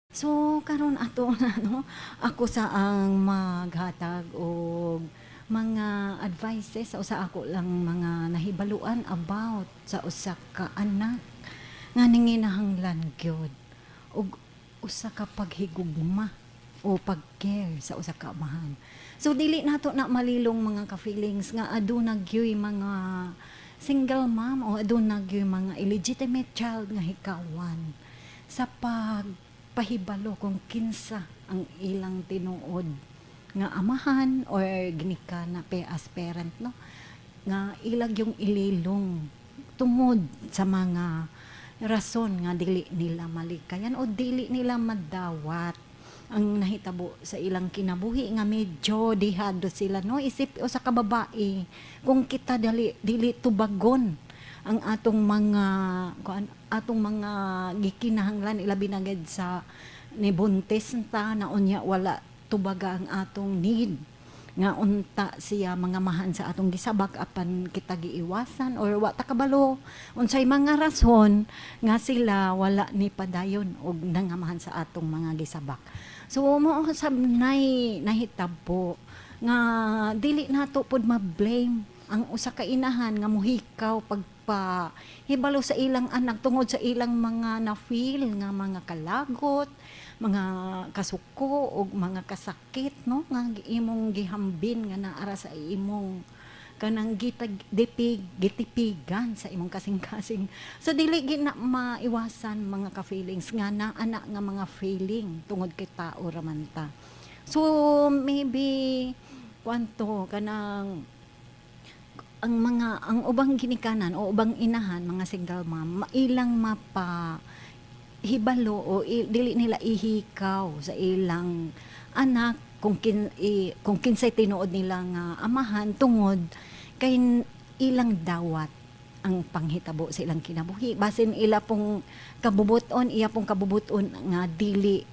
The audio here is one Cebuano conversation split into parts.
So karon ato na, no, ako sa ang maghatag og mga advices o sa ako lang mga nahibaluan about sa usa ka anak nga nanginahanglan gyud og usa ka paghigugma o pag-care sa usa ka amahan. So dili nato na malilong, mga ka-feelings, nga aduna gyuy mga single mom o aduna gyuy mga illegitimate child nga hikawan sa pagpahibalo kung kinsa ang ilang tinuod nga amahan or ginikana pe as parent, no, nga ilang yung ililong tungod sa mga rason nga dili nila malikayan o dili nila madawat ang nahitabo sa ilang kinabuhi nga medyo dihado sila, no, isip usa ka babae. Kung kita dali dili tubagon ang atong mga kuan, atong mga gikinahanglan, ilabi na gid sa nibuntis ta na unya wala tubaga ang atong need nga unta siya mga mahan sa atong gisabak, apan kita giiwasan or wa ta kabalo unsay mga rason nga sila wala ni padayon og nangamahan sa atong mga gisabak. So mao sab nay nahitabo nga dili nato pod ma-blame ang usa ka inahan nga muhikaw pagpa hibalo sa ilang anak tungod sa ilang mga na-feel nga mga kalagot, mga kasuko og mga kasakit, no, nga imong gihambin nga naara sa imong kanang gitag dipig gitipigan sa imong kasing-kasing. So dili gid na maiwasan, mga ka-feelings, nga naa na nga mga feeling tungod kay tao ra man ta. So maybe kwanto kanang ang mga ang ubang ginikanan o ubang inahan, mga single mom, mailang mapa hibalo o dili nila ihikaw sa ilang anak kung kinsay tinuod nila nga amahan tungod kay ilang dawat ang panghitabo sa ilang kinabuhi. Basin ila pong kabubuton, iya pong kabubuton nga dili,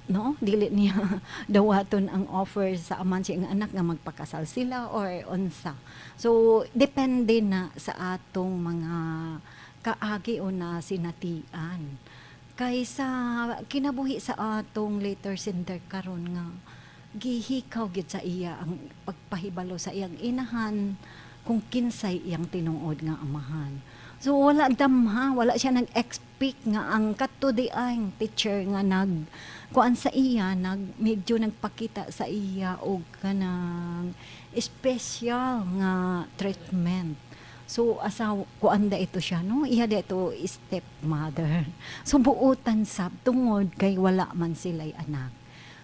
no, dili niya dawaton ang offer sa aman sa iyang anak nga magpakasal sila or unsa. So depende na sa atong mga kaagi o na sinatian kay sa kinabuhi sa atong letter sender karon nga gihikaw gid sa iya ang pagpahibalo sa iyang inahan kung kinsay iyang tinuod nga amahan. So wala damha, wala siya nag-expect nga ang kadto diay teacher nga nag kuan sa iya, nag medyo nagpakita sa iya og kanang special nga treatment. So asaw kuan da ito siya, no, iya da ito stepmother. So buotan sab tungod kay wala man sila'y anak.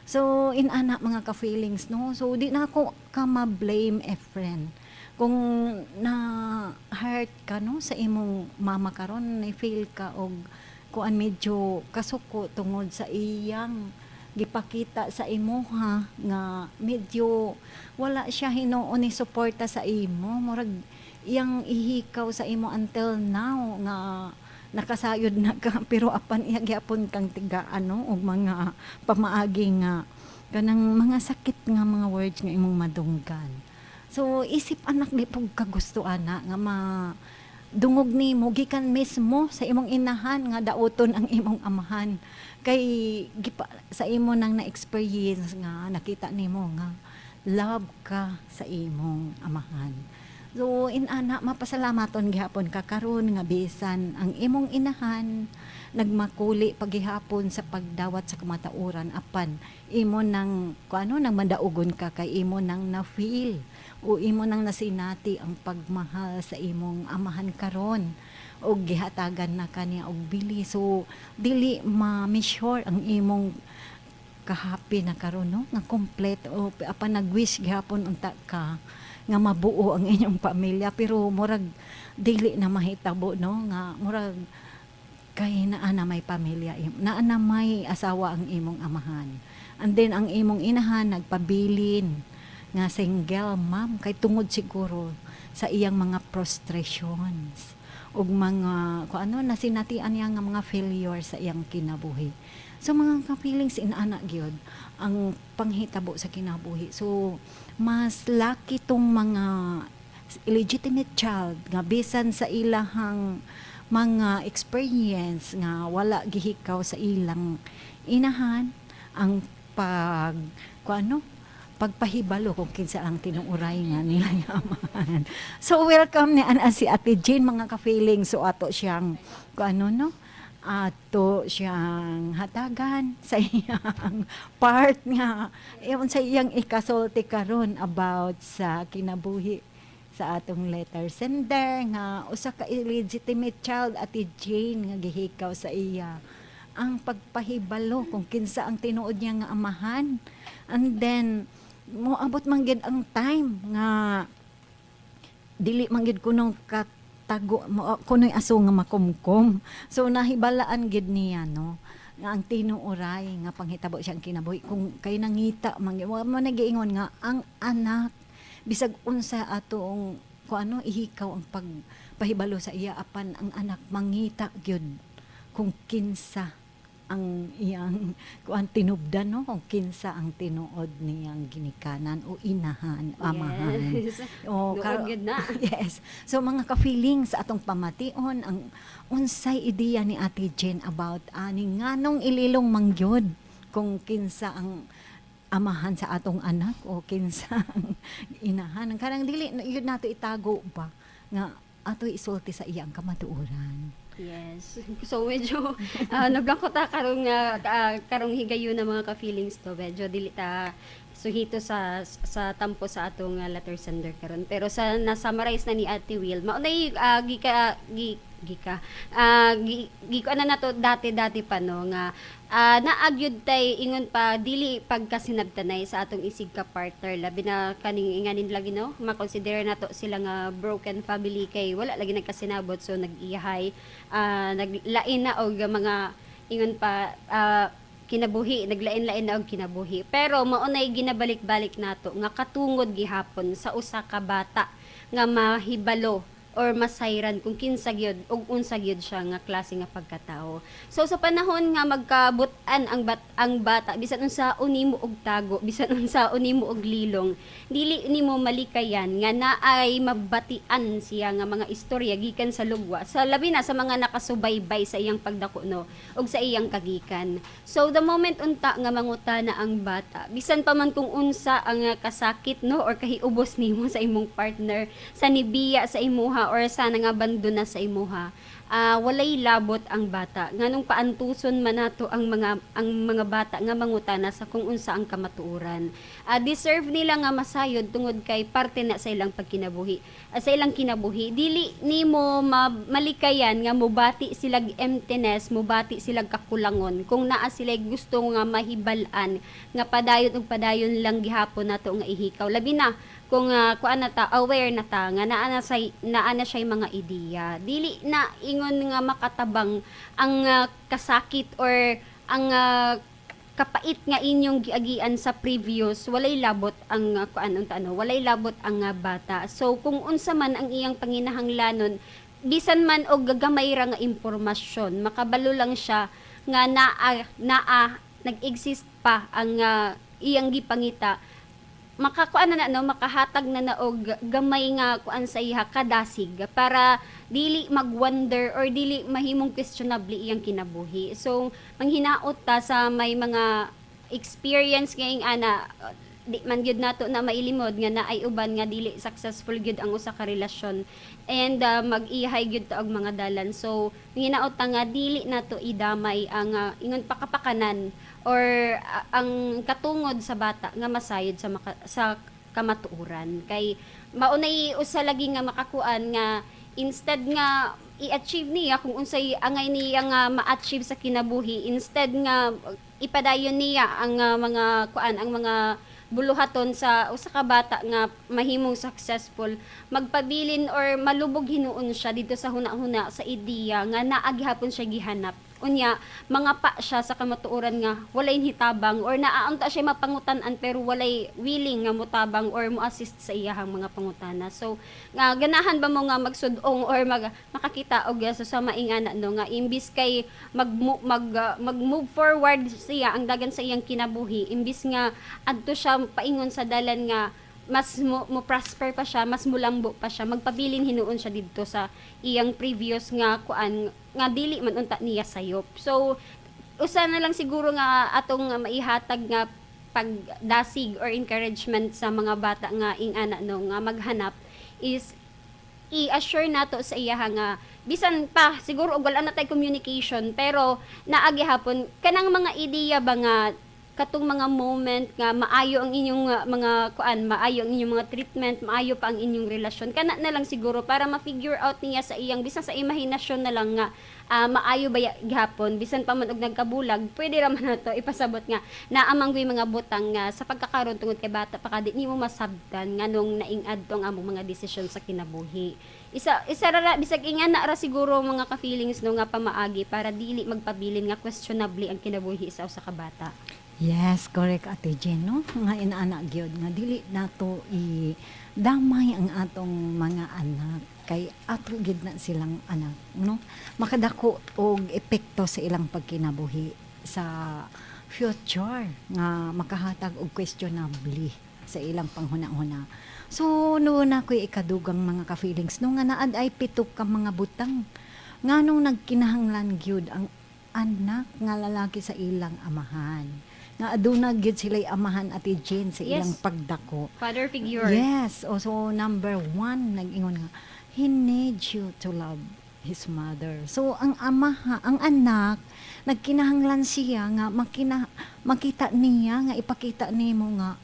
So inana, mga ka-feelings, no. So di na ako ka ma-blame a friend kung na hurt ka, no, sa imong mama karon, na feel ka og kuan, medyo kasuko tungod sa iyang gipakita sa imuha nga medyo wala siya hinuon ni suporta sa imo, murag iyang ihikaw sa imo until now nga nakasayod na ka, pero apan iya gyapon kang tigaan, no, og mga pamaagi nga kanang mga sakit nga mga words nga imong madunggan. So isip anak, di pud ka gusto ana nga ma dungog nimo gikan mismo sa imong inahan nga dauton ang imong amahan kay gipa, sa imo nang na-experience nga nakita nimo nga love ka sa imong amahan. So inana, mapasalamaton gihapon ka karon nga bisan ang imong inahan nagmakuli pagihapon sa pagdawat sa kamatauran, apan imo nang kuano, nang mandaugon ka kay imo nang na-feel o imo nang nasinati ang pagmahal sa imong amahan karon og gihatagan na kaniya og bili. So dili ma-measure ang imong kahappy na karon, no, nga complete o apan nag-wish gihapon unta ka nga mabuo ang inyong pamilya, pero murag dili na mahitabo, no, nga murag kay naa na may pamilya, naa na may asawa ang imong amahan, and then ang imong inahan nagpabilin nga single mom kay tungod siguro sa iyang mga frustrations ug mga kung ano nasinatian niya nga mga failure sa iyang kinabuhi. So mga ka-feelings, inana gyud ang panghitabo sa kinabuhi. So mas lucky tong mga illegitimate child nga bisan sa ilahang mga experience nga wala gihikaw sa ilang Inahan ang pag kung ano pagpahibalo kung kinsa ang tinuuray nga nila amahan. So welcome ni ana si Ate Jane, mga ka-feeling. So ato siyang kung ano, no, ato siyang hatagan sa iyang part nga iyon sa iyang ikasulti karon about sa kinabuhi sa atong letter sender nga usa ka illegitimate child, Ate Jane, nga gihikaw sa iya ang pagpahibalo kung kinsa ang tinuod niya nga amahan. And then moabot man gid ang time nga dili man gid kunong katago mo kunoy aso nga makumkum. So nahibalaan gid niya, no, nga ang tinuoray nga panghitabo siyang kinabuhi kung kay nangita man gyud. Wa mo nagiingon nga ang anak, bisag unsa atong kung ano ihikaw ang pagpahibalo sa iya, apan ang anak mangita gyud kung kinsa ang iyang kuan tinubdan, no, kung kinsa ang tinuod niyang ginikanan o inahan, amahan. O, Duod gyud na. Yes. So mga ka-feelings, atong pamation ang unsay ideya ni Ate Jen about ani, nganong ililong mangyod kung kinsa ang amahan sa atong anak o kinsa ang inahan. Ang kanang dili yun nato itago ba nga ato isulti sa iya ang kamatuoran. Yes. So medyo nablangko ta karong higayon na, mga ka-feelings to. Medyo dili ta suhito sa tampo sa atong letter sender karon. Pero sa na-summarize na ni Ate Will, maunay gika gi, gika gi, gikuan na nato dati-dati pa, no, nga naa gyud tay ingon pa dili pagkasinabtanay sa atong isig ka partner, labi na kaning inganin lagi, no, makonsider nato sila nga broken family kay wala lagi nagkasinabot, so nag-iyahay, naglain na og mga ingon pa kinabuhi, naglain-lain na og kinabuhi. Pero mao nay ginabalik-balik nato nga katungod gihapon sa usa ka bata nga mahibalo or masayran kung kinsa gyud ug unsa gyud siya nga klase nga pagkatao. So sa panahon nga magkabut-an ang bata, bisan unsa nimo og tago, bisan unsa nimo og lilong, dili nimo malikayan nga naay mabatian siya nga mga istorya gikan sa lugwa, sa labi na sa mga nakasubaybay sa iyang pagdako, no, ug sa iyang kagikan. So the moment unta nga mangutana ang bata, bisan pa man kung unsa ang kasakit, no, or kahiubos nimo sa imong partner, sa nibiya sa imuha or sa nangabando na sa imuha, walay labot ang bata. Nganong paantuson man nato ang mga bata nga mangutana sa kung unsa ang kamatuoran? Deserve nila nga masayod tungod kay parte na sa ilang pagkinabuhi. Sa ilang kinabuhi, dili nimo malikayan nga mobati silag emptiness, mobati silag kakulangon kung naa sila gusto nga mahibal-an nga padayon ug padayon lang gihapon nato nga ihikaw. Labi na kung kuan na ta, aware na ta nga naa na siya mga ideya. Dili na ingon nga makatabang ang kasakit or ang kapait nga inyong giagian sa previous. Walay labot ang kuan unta, ano, walay labot ang bata. So kung unsa man ang iyang panginahanglanon, bisan man og gagamay ra nga impormasyon, makabalo lang siya nga naa naa nag-exist pa ang iyang gipangita, makakuan na na, no, makahatag na na og gamay nga kuan sa iha, kadasig, para dili mag-wonder or dili mahimong questionable iyang kinabuhi. So manghinaot ta sa may mga experience ngayong ana, di man gyud nato na mailimod nga naay uban nga dili successful gyud ang usa ka relasyon and mag-ihay gyud ta og mga dalan. So manghinaot ta nga dili nato idamay ang ingon pakapakanan or ang katungod sa bata nga masayod sa kamatuoran, kay maunay usa lagi nga makakuan nga instead nga i-achieve niya kung unsay angay niya nga ma-achieve sa kinabuhi, instead nga ipadayon niya ang mga kuan, ang mga buluhaton sa usa ka bata nga mahimong successful, magpabilin or malubog hinuon siya dito sa huna-huna, sa ideya nga naa gihapon siya gihanap. Unya mga pa siya sa kamatuoran nga walay hitabang or naaunta siya mapangutan-an pero walay willing nga motabang or mo-assist sa iyahang mga pangutana. So nga ganahan ba mo nga magsud-ong or makakita og sa maingana, no, nga imbis kay mag mag-move forward siya ang dagan sa iyang kinabuhi, imbis nga adto siya paingon sa dalan nga mas mo prosper pa siya, mas mulambo pa siya, magpabilin hinuon siya didto sa iyang previous nga kuan nga dili man unta niya sayop. So Usa na lang siguro nga atong maihatag nga pagdasig or encouragement sa mga bata nga ingana, no, nga maghanap is i-assure nato sa iyaha nga bisan pa siguro og wala na tay communication, pero naa gihapon kanang mga ideya ba nga katong mga moment nga maayo ang inyong mga kuan, maayo ang inyong mga treatment, maayo pa ang inyong relasyon. Kana na lang siguro para ma-figure out niya sa iyang bisan sa imahinasyon na lang nga maayo ba gihapon bisan pa man og nagkabulag. Pwede ra man nato ipasabot nga naa man gyud mga butang nga sa pagkakaron, tungod kay bata pa ka, di nimo masabtan nganong naing-adto ang among mga desisyon sa kinabuhi. Isa isa ra ra, bisag ingana ra siguro, mga ka-feelings, no, nga pamaagi para dili magpabilin nga questionably ang kinabuhi sa usa ka bata. Yes, correct, Ate Jen, no? Nga inaana gyud nga dili nato i damay ang atong mga anak kay ato gid na silang anak, no? Makadako og epekto sa ilang pagkinabuhi sa future nga makahatag og questionably sa ilang panghuna-huna. So, no na ko'y ikadugang, mga ka-feelings, no, nga naad ay pito ka mga butang nganong nagkinahanglan gyud ang anak nga lalaki sa ilang amahan. Nga aduna gyud sila'y amahan, Ate Jane, sa ilang pagdako. Father figure. Yes. O, so number one, nag-ingon nga, he needs you to love his mother. So ang ama, ang anak, nagkinahanglan siya nga makita niya nga ipakita nimo nga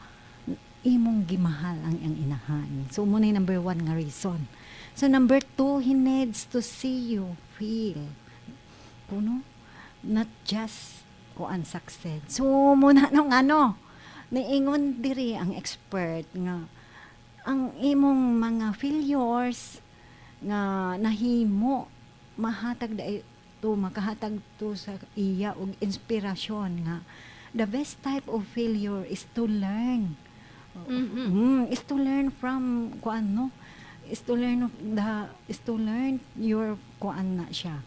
imong gimahal ang iyang inahan. So mao na number one nga reason. So number two, he needs to see you fail. Kuno, not just kuan, success. So mao na nung ano, niingon diri ang expert nga ang imong mga failures nga nahimo, mahatag da to, makahatag to sa iya og inspirasyon nga the best type of failure is to learn. Is to learn from kuan, no, is to learn of the is to learn your kuan na siya,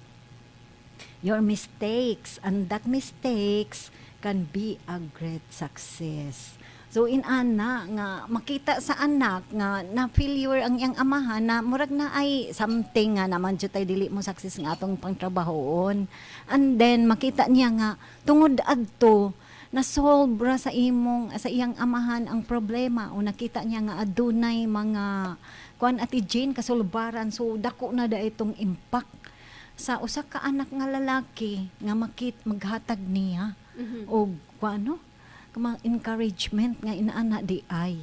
your mistakes, and that mistakes can be a great success. So inana nga makita sa anak nga na failure ang iyang amahan na murag na ay something nga naman jud tay dili mo success nga atong pangtrabahoon. And then makita niya nga tungod adto na solve ra sa imong sa iyang amahan ang problema o nakita niya nga adunay mga kuan, Ate Jane, kasulbaran. So dako na da itong impact sa usa ka anak nga lalaki nga makit maghatag niya og kuano, mga encouragement nga inaana di ay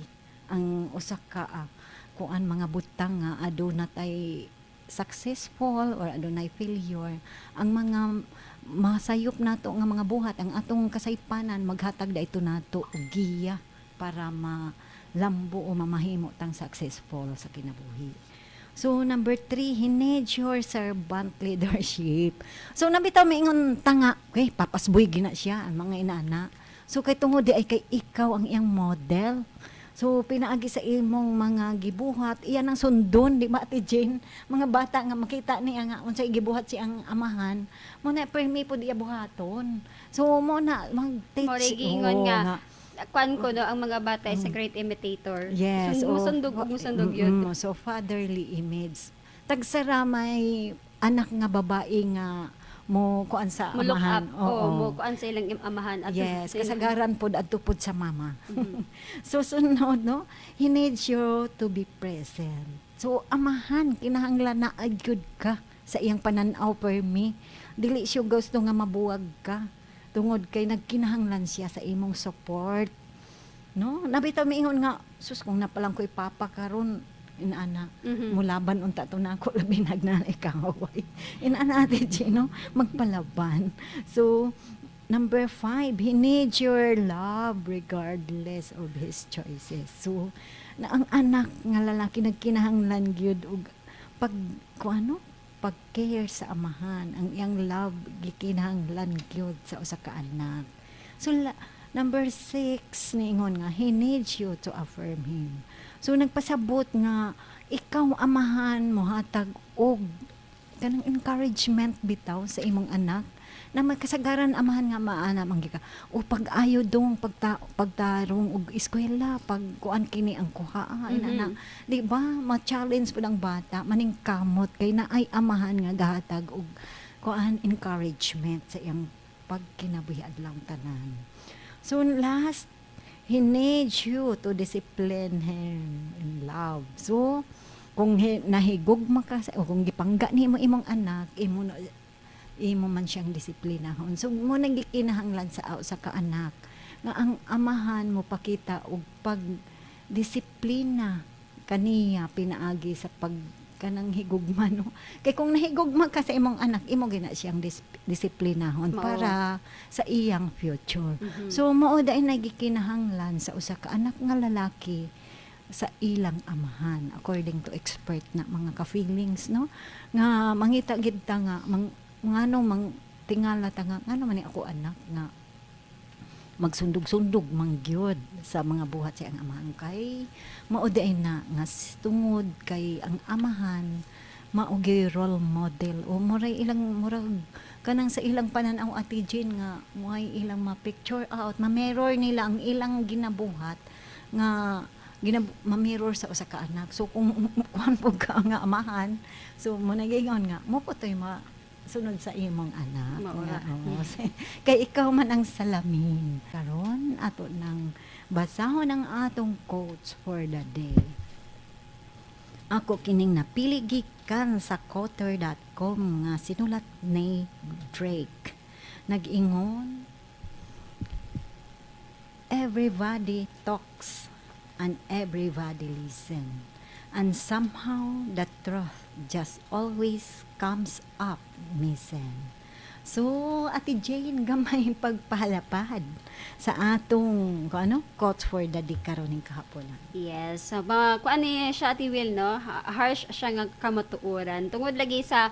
ang usa ka kuan, mga butang nga aduna tay successful or adunay failure, ang mga masayop nato nga mga buhat, ang atong kasaypanan, maghatag da ito nato og giya para malambo o mamahimo tang successful sa kinabuhi. So, number three, he needs your servant leadership. So, nabitaw maingon tanga, okay, papasboy gina siya, ang mga inana. So, kay tungod di ay kay ikaw ang iyang model. So, pinaagi sa imong mga gibuhat, iyan ang sundon, di ba, Ate Jane? Mga bata nga makita niya nga unsay gibuhat siyang amahan, mao na permi pod iya buhaton. So, mao na mag-teach. Mao giingon Oo, nga, kuan ko, no, ang mga bata is a great imitator. Yes. Sund, Oh, musundog ug musundog yun. So, fatherly image. Tagsara may anak nga babae nga mo kuan sa Mo look amahan. up. Oo, mo kuan sa ilang amahan. At Yes, sa ilang- kasagaran pod adto pod sa mama. So sunod, no, he needs you to be present. So amahan kinahanglan na gyud ka sa iyang pananaw permi. Dili siya gusto nga mabuwag ka tungod kay nagkinahanglan siya sa imong support. No? Nabitaw miingon nga, sus, kung napalang ko ipapa karon, inana, mulaban unta to nako, labi nagna ikaway. Inana, Ate Gino, magpalaban. So, number five, he needs your love regardless of his choices. So, na ang anak nga lalaki nagkinahanglan gyud og pag kuano, pag-care sa amahan, ang iyang love gikinahanglan gyud sa usa ka anak. So number six, niingon nga he needs you to affirm him. So nagpasabot nga ikaw amahan mohatag og kanang encouragement bitaw sa imong anak na magkasagaran amahan nga maana man ka o pag-ayo dong pagtarong og eskwela, pag kuan kini ang kuha ina na, di ba? Ma-challenge pud ang bata, maningkamot kay naay amahan nga gahatag og kuan, encouragement sa iyang pagkinabuhi adlaw tanan. So last, he needs you to discipline him in love. So kung nahigugma ka sa, o kung gipangga nimo imong anak, imo na, imo man siyang disiplinahon. So mo nang gikinahanglan sa kaanak nga ang amahan mo pakita og pag disiplina kaniya pinaagi sa pag kanang higugma, no? Kay kung nahigugma ka sa imong anak, imo gina siyang disiplinahon Mao. para sa iyang future. So mao dai nagikinahanglan sa usa ka anak nga lalaki sa ilang amahan, according to expert na, mga ka-feelings, no? Nga mangita gid ta nga ngano mang tingala ta nga ngano man ni ako anak nga magsundog-sundog man gyud sa mga buhat sa iyang amahan, kay mao diay na nga tungod kay ang amahan mao gyud role model o muray ilang murag kanang sa ilang pananaw, Ate Jean, nga moay ilang ma-picture out, ma-mirror nila ang ilang ginabuhat nga ma-mirror sa usa ka anak. So kung kuan po ka nga amahan, so mo nagingon nga mo po to'y ma sunod sa imong anak. Mao nga, ra. Oo. Kay ikaw man ang salamin. Karon ato nang basahon ang atong quotes for the day. Ako kining napili gikan sa Kotter.com nga sinulat ni Drake. Nag-ingon, "Everybody talks and everybody listen. And somehow the truth just always comes up missing." So, Ate Jane, gamay pagpalapad sa atong kung ano, quotes for the day karon ning kahaponan. Yes, so, mga kuan ni siya, Ate Will, no? Harsh siya nga kamatuoran. Tungod lagi sa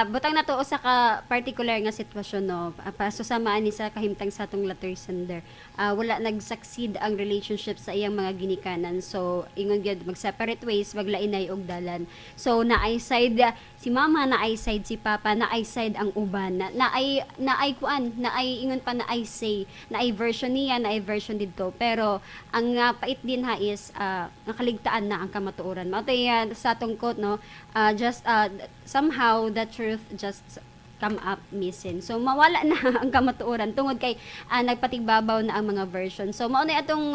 butang nato usa ka particular nga sitwasyon, no. Paso samaan ni sa kahimtang sa atong letter sender. Wala nag-succeed ang relationship sa iyang mga ginikanan. So ingon gyud mag separate ways, maglainay og dalan. So naay side si mama, naay side si papa, naay side ang uban. Na, naay naay kuan, naay ingon pa naay say, naay version niya, naay version didto. Pero ang pait din ha is nakaligtaan na ang kamatuoran. Mao tay sa atong quote, no, just somehow the truth just come up missing. So mawala na ang kamatuoran tungod kay nagpatigbabaw na ang mga version. So mao na atong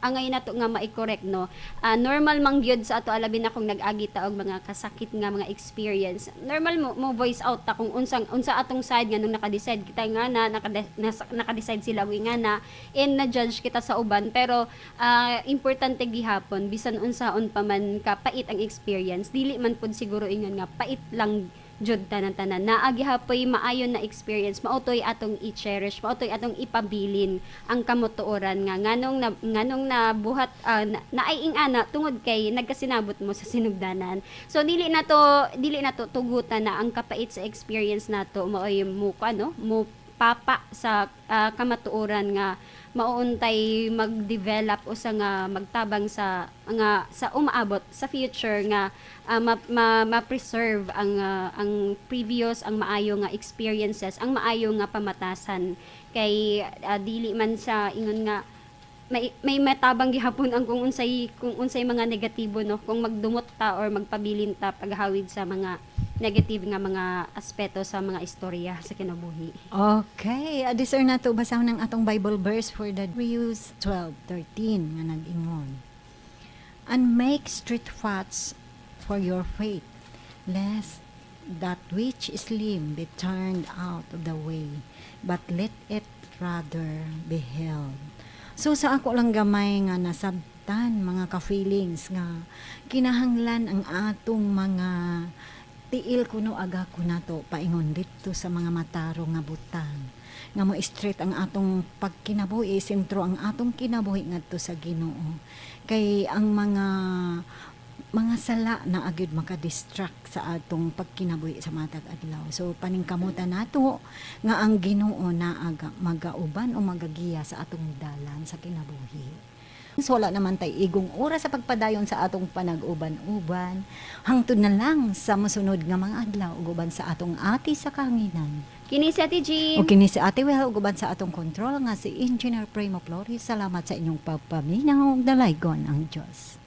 angay nato nga mai-correct, no. Normal man gyud sa ato, alabi na kung nag-agi ta og mga kasakit nga mga experience. Normal mo voice out ta kung unsang unsa atong side nga nung naka-decide kita nga na naka-decide sila og nga na and na-judge kita sa uban, pero importante gihapon bisan unsaon pa man kapait ang experience, dili man pud siguro ingon nga pait lang jud tanan-tanan. Naa gihapoy maayo na experience. Mao toy atong i-cherish, mao toy atong ipabilin ang kamatuoran nga nganong nabuhat naay ing-ana tungod kay nagkasinabot mo sa sinugdanan. So dili na to tugutan na ang kapait sa experience nato maoy mo ano mo papa sa kamatuoran nga mauuntay mag-develop usa nga magtabang sa nga sa umaabot sa future nga ma-preserve ang previous, ang maayo nga experiences, ang maayo nga pamatasan, kay dili man sa ingon nga may matabang gihapon ang kung unsay mga negatibo, no, kung magdumot ta or magpabilin ta paghawid sa mga negative nga mga aspeto sa mga istorya sa kinabuhi. Okay, deserve na to basahon ng atong Bible verse for the Hebrews 12:13 nga nag-ingon, "And make straight paths for your feet, lest that which is lame be turned out of the way, but let it rather be healed." So sa ako lang gamay nga nasabtan, mga ka-feelings, nga kinahanglan ang atong mga tiil kuno aga kunato paingon didto sa mga matarong nga butang nga mo straight ang atong pagkinabuhi, sentro ang atong kinabuhi ngadto sa Ginoo, kay ang mga sala na agad maka-distract sa atong pagkinabuhi sa matag adlaw. So paningkamutan nato nga ang Ginoo na aga magauban o magagiya sa atong dalan sa kinabuhi. So wala naman tay igong oras sa pagpadayon sa atong panag-uban-uban. Hangtod na lang sa mosunod nga mga adlaw ug uban sa atong ati sa kahanginan. Kini si Ate Jean. O kini si Ate Well ug uban sa atong control nga si Engineer Primo Flores. Salamat sa inyong pagpaminaw ug dalaygon ang Dios.